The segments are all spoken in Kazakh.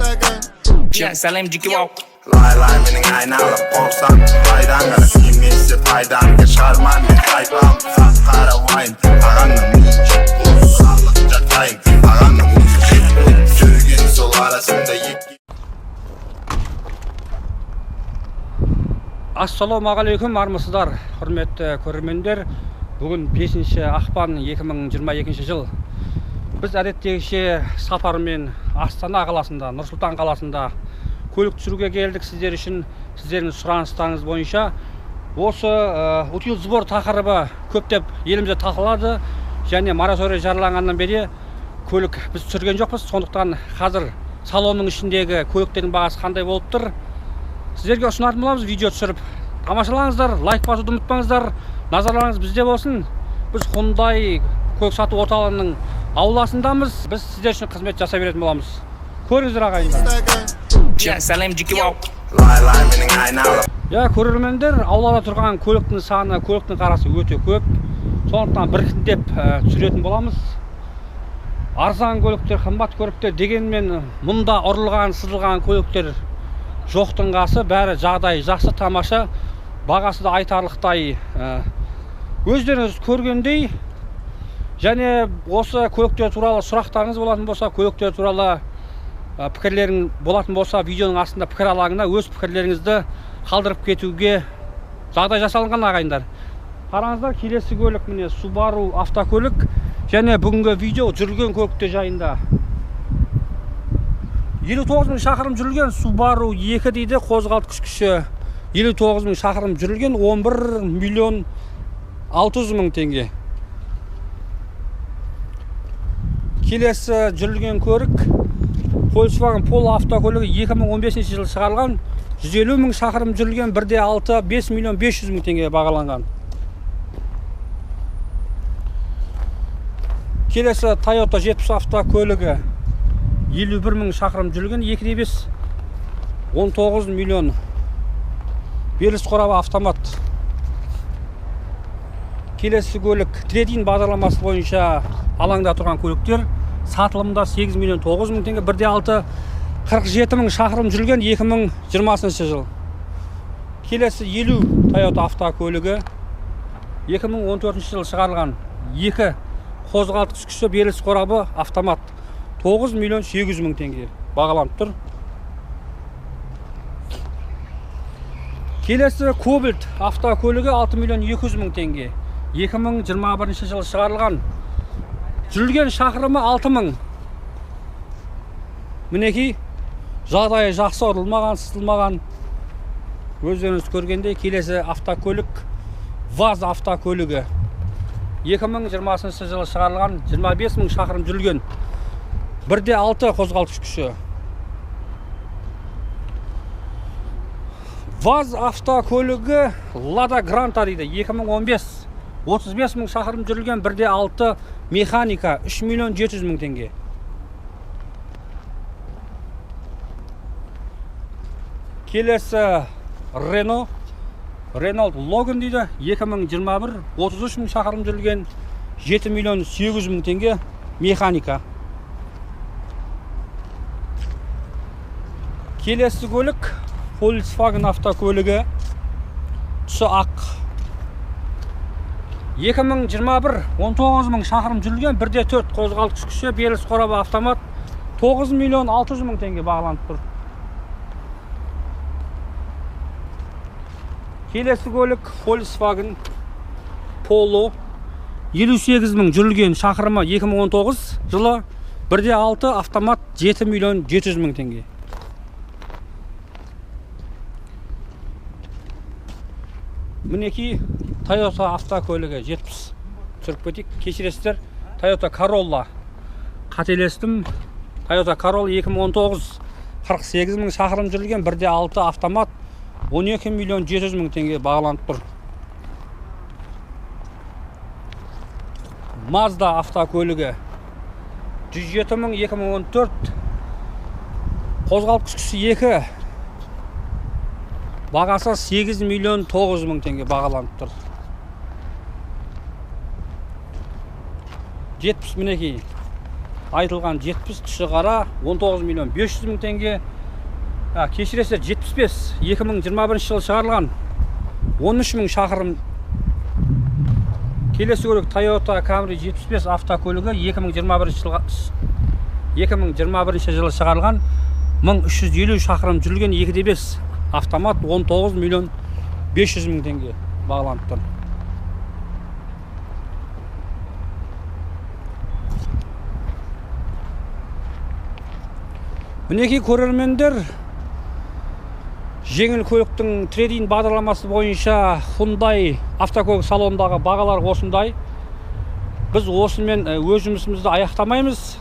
Сәлем, жеке. Лай лай менің айналып қорсам қайдан ғана немесе пайдан шығарма мен тайпам. Қап қара уайым ағаңның миын жеп, салық жатайын ағаңның өзі жеп жүрген сол арасында екі. Ассалаумағалейкум, армысыздар, құрметті көрермендер. Бүгін 5 ақпан 2022 жыл. Біз әдеттегіше сапармен Астана қаласында, Нұр-Сұлтан қаласында көлік түсіруге келдік сіздер үшін, сіздердің сұраныстарыңыз бойынша. Осы утилсбор тақырыбы көптеп елімізде талқылады және мораторий жарияланғаннан бері көлік біз түсірген жоқпыз. Сондықтан қазір салонның ішіндегі көліктердің бағасы қандай болып тұр, сіздерге ұсынатын боламыз видео түсіріп. Тамашалаңыздар, лайк басуды ұмытпаңыздар, назарларыңыз бізде болсын. Біз Hyundai көлік сату орталығының ауласындамыз. Біз сіздер үшін қызмет жасай беретін боламыз. Көріңіздер, ағайындар. Сәлем, жеке. Лай лай менің айналып. Я, көрермендер, аулада тұрған көліктің саны, көліктің қарасы өте көп. Сондықтан біртіндеп түсіретін боламыз. Арзан көліктер, қымбат көліктер дегенмен мұнда ұрылған, сызылған көліктер жоқтың қасы, бәрі жағдай жақсы, тамаша, бағасы да айтарлықтай, өздеріңіз көргендей. Және осы көліктер туралы сұрақтарыңыз болатын болса, көліктер туралы пікірлерің болатын болса, видеоның астында пікір алаңына өз пікірлеріңізді қалдырып кетуге жағдай жасалынған, ағайындар. Қараңыздар, келесі көлік міне Subaru автокөлік. Және бүгінгі видео жүрген көліктер жайында. 59 мың шақырым жүрілген Subaru 2 дейді, қозғалтқыш күші 59 мың шақырым жүрілген, 11 миллион 600 мың теңге. Келесі жүрілген көлік Volkswagen Polo автокөлігі, 2015 жылы шығарылған, 150 мың шақырым жүрілген, 1,6, 5 миллион 500 мың теңге бағаланған. Келесі Toyota 70 автокөлігі, 51 мың шақырым жүрілген, 2,5, 19 миллион. Беріліс қорабы автомат. Келесі көлік трейдинг бағдарламасы бойынша алаңда тұрған көліктер, сатылымда 8 миллион 9 мың теңге, 1,6, 47 мың шақырым жүрілген, 2020 жыл. Келесі 50 Toyota автокөлігі, 2014 жылы шығарылған, 2 қозғалтқыш күші, беріліс қорабы автомат, 9 миллион 800 мың теңге бағаланып тұр. Келесі Cobalt автокөлігі 6 миллион 200 мың теңге, 2021 жылы шығарылған, жүрілген шақырымы 6 мың. Мінекей, жағдайы жақсы, ұрылмаған, сызылмаған. Өздеріңіз көргендей, келесі автокөлік ВАЗ автокөлігі, 2020 жылы шығарылған, 25 мың шақырым жүрілген, 1,6 қозғалтқыш күші. ВАЗ автокөлігі Лада Гранта дейді, 2015, 35 мың шақырым жүрілген, 1,6 механика, 3 миллион 700 мың теңге. Келесі Renault Logan дейді, 2021, 33 мың шақырым жүрілген, 7 миллион 800 мың теңге, механика. Келесі көлік Volkswagen автокөлігі, түсі ақ, 2021, 19 мың шақырым жүрілген, 1,4 қозғалтқыш күші, беріліс қорабы автомат, 9 миллион 600 мың теңге бағаланып тұр. Келесі көлік Volkswagen Polo, 58 мың жүрілген шақырымы, 2019 жылы, 1,6 автомат, 7 миллион 700 мың теңге. Мінекей Toyota автокөлігі 70, түсіріп кетейік, кешіресіздер, Toyota Corolla, қателестім, Toyota Corolla 2019, 48 мың шақырым жүрілген, 1,6 автомат, 12 миллион 700 мың теңге бағаланып тұр. Mazda автокөлігі 107 мың, 2014, қозғалтқыш күші 2, бағасы 8 миллион 900 мың теңге бағаланып тұр. 70 мінекей. Айтылған 70, түсі қара, 19 миллион 500 мың теңге. Кешіресіздер, 75, 2021 жылы шығарылған, 13 мың шақырым. Келесі көлік Toyota Camry 75 автокөлігі 2021 жылы шығарылған, 1350 шақырым жүрілген, 2.5 автомат, 19 миллион 500 мың теңге бағаланып тұр. Мінекей көрермендер, жеңіл көліктің трейдинг бағдарламасы бойынша Hyundai автокөлік салонындағы бағалар осындай. Біз осымен өз жұмысымызды аяқтамаймыз.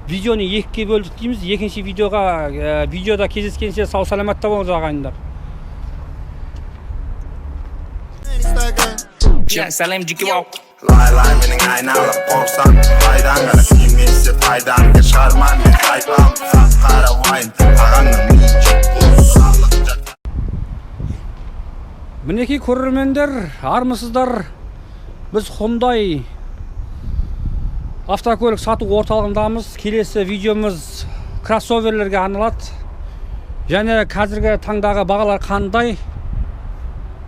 Видеоны екіге бөлдік дейміз. Екінші видеода кездескенше сау саламатта болыңыз, ағайындар. Лай лай менің айналам қорсам пайдаң ғана тимесе пайдаң шығарма мен тайпам қап қара уайым ағамның миын жеп бос. Мінекей көрермендер, армысыздар, біз Hyundai автокөлік сату орталығындамыз. Келесі видеомыз кроссоверлерге арналады. Және қазіргі таңдағы бағалар қандай,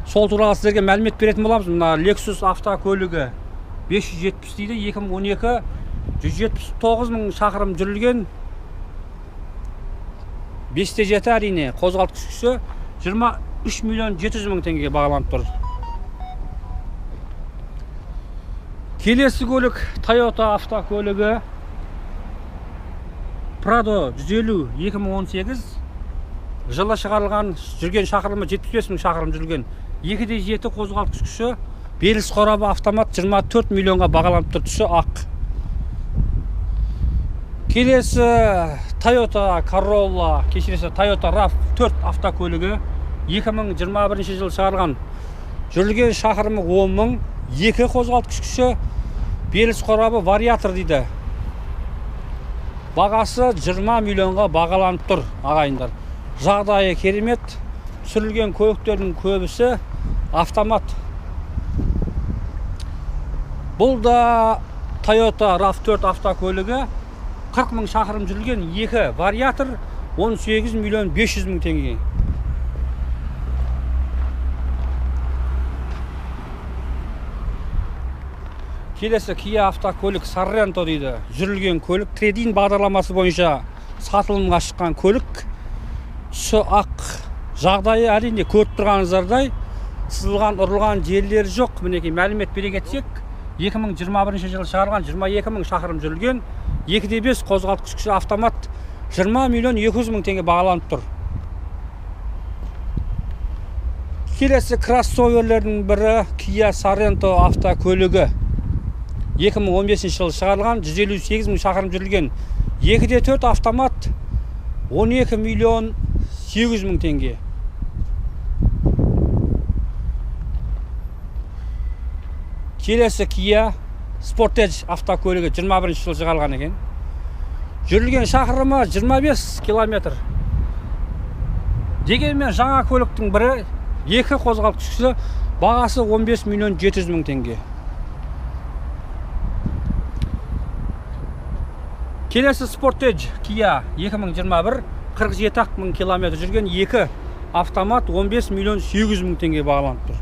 сол туралы сіздерге мәлімет беретін боламыз. Мына Lexus автокөлігі 570 дейді, 2012, 179 мың шақырым жүрілген, 5.7 әрине, қозғалтқыш күші 23 миллион 700 мың теңгеге бағаланып тұр. Келесі көлік Toyota автокөлігі Prado 150 2018 жылы шығарылған, жүрген шақырымы 75 мың шақырым жүрген, 2.7 қозғалтқыш күші, беріліс қорабы автомат, 24 миллионға бағаланып тұр, түсі ақ. Келесі Toyota Corolla, кешіресіз, Toyota RAV4 автокөлігі 2021 жылы шығарылған, жүрілген шақырымы 10 мың, 2 қозғалтқыш күші, беріліс қорабы вариатор дейді. Бағасы 20 миллионға бағаланып тұр, ағайындар. Жағдайы керемет, түсірілген көліктердің көбісі автомат. Бұл да Toyota RAV4 автокөлігі, 40 мың шақырым жүрілген, 2 вариатор, 18 миллион 500 мың теңге. Келесі Kia автокөлік Sorento дейді. Жүрілген көлік, трейдинг бағдарламасы бойынша сатылымға шыққан көлік. Түсі ақ, жағдайы әрине көріп тұрғаныңыздардай, сызылған, ұрылған жерлері жоқ. Мінекей мәлімет бере кетсек, 2021 жылы шығарылған, 22 мың шақырым жүрілген, 2.5 қозғалтқыш күші автомат, 20 миллион 200 мың теңге бағаланып тұр. Келесі кроссоверлердің бірі Kia Sorento автокөлігі. 2015 жылы шығарылған, 158 мың шақырым жүрілген, 2.4 автомат, 12 миллион 800 мың теңге. Келесі Kia Sportage автокөлігі 21 жылы шығарылған екен. Жүрілген шақырымы 25 километр. Дегенмен жаңа көліктің бірі, 2 қозғалтқыш күші, бағасы 15 миллион 700 мың теңге. Келесі Sportage Kia 2021, 47 мың километр жүрген, 2 автомат, 15 миллион 800 мың теңге бағаланып тұр.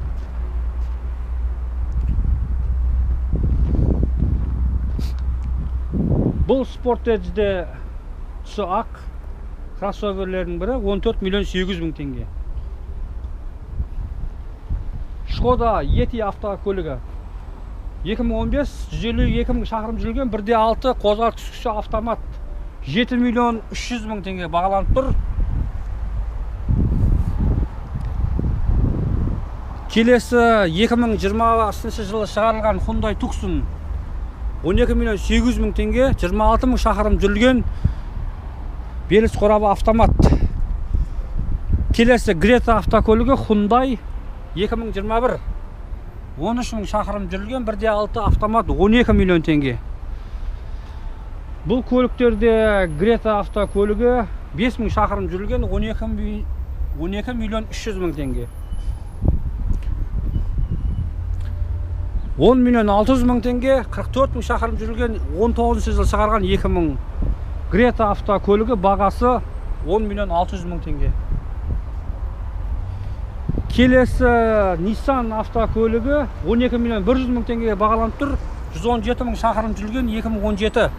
Бұл Sportage'де түсі ақ, кроссоверлердің бірі, 14 миллион 800 мың теңге. Шкода Yeti автокөлігі 2015, 152 мың шақырым жүрген, 1.6 қозғалтқыш күші автомат, 7 миллион 300 мың теңге бағаланып тұр. Келесі 2020 жылы шығарылған Hyundai Tucson 12 миллион 800 мың теңге, 26 мың шақырым жүрілген, беріліс қорабы автомат. Келесі Creta автокөлігі Hyundai 2021, 13 мың шақырым жүрілген, 1.6 автомат, 12 миллион теңге. Бұл көліктерде Creta автокөлігі 5 мың шақырым жүрілген, 12 миллион 300 мың теңге. 10 миллион 600 мың теңге, 44 мың шақырым жүрген, 19 жыл шығарған 2000 Грета автокөлігі, бағасы 10 миллион 600 мың теңге. Келесі Nissan автокөлігі 12 миллион 100 мың теңгеге бағаланып тұр. 117 мың шақырым жүрген, 2017.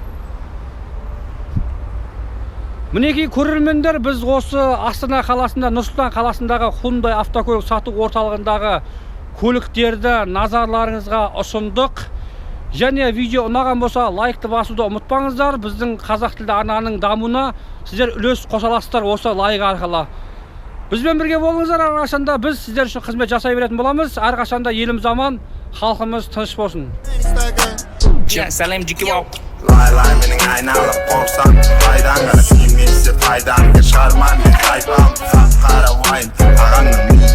Мінекей, көрермендер, біз осы Астана қаласында, Нұр-Сұлтан қаласындағы Hyundai автокөлік сату орталығындағы көліктерді назарларыңызға ұсындық. Және видео ұнаған болса, лайкты басуды ұмытпаңыздар. Біздің қазақ тілді арнаның дамуына сіздер үлес қоса аласыздар осы лайк арқылы. Бізбен бірге болыңыздар, әрқашанда біз сіздер үшін қызмет жасай беретін боламыз. Әрқашанда еліміз аман, халқымыз тыныш болсын. Сәлем, жеке. Лай лай менің айналып қорсам қайдан ғана, немесе қайдан шығарман мен тайпам. Қап қара уайым ағаңның миын.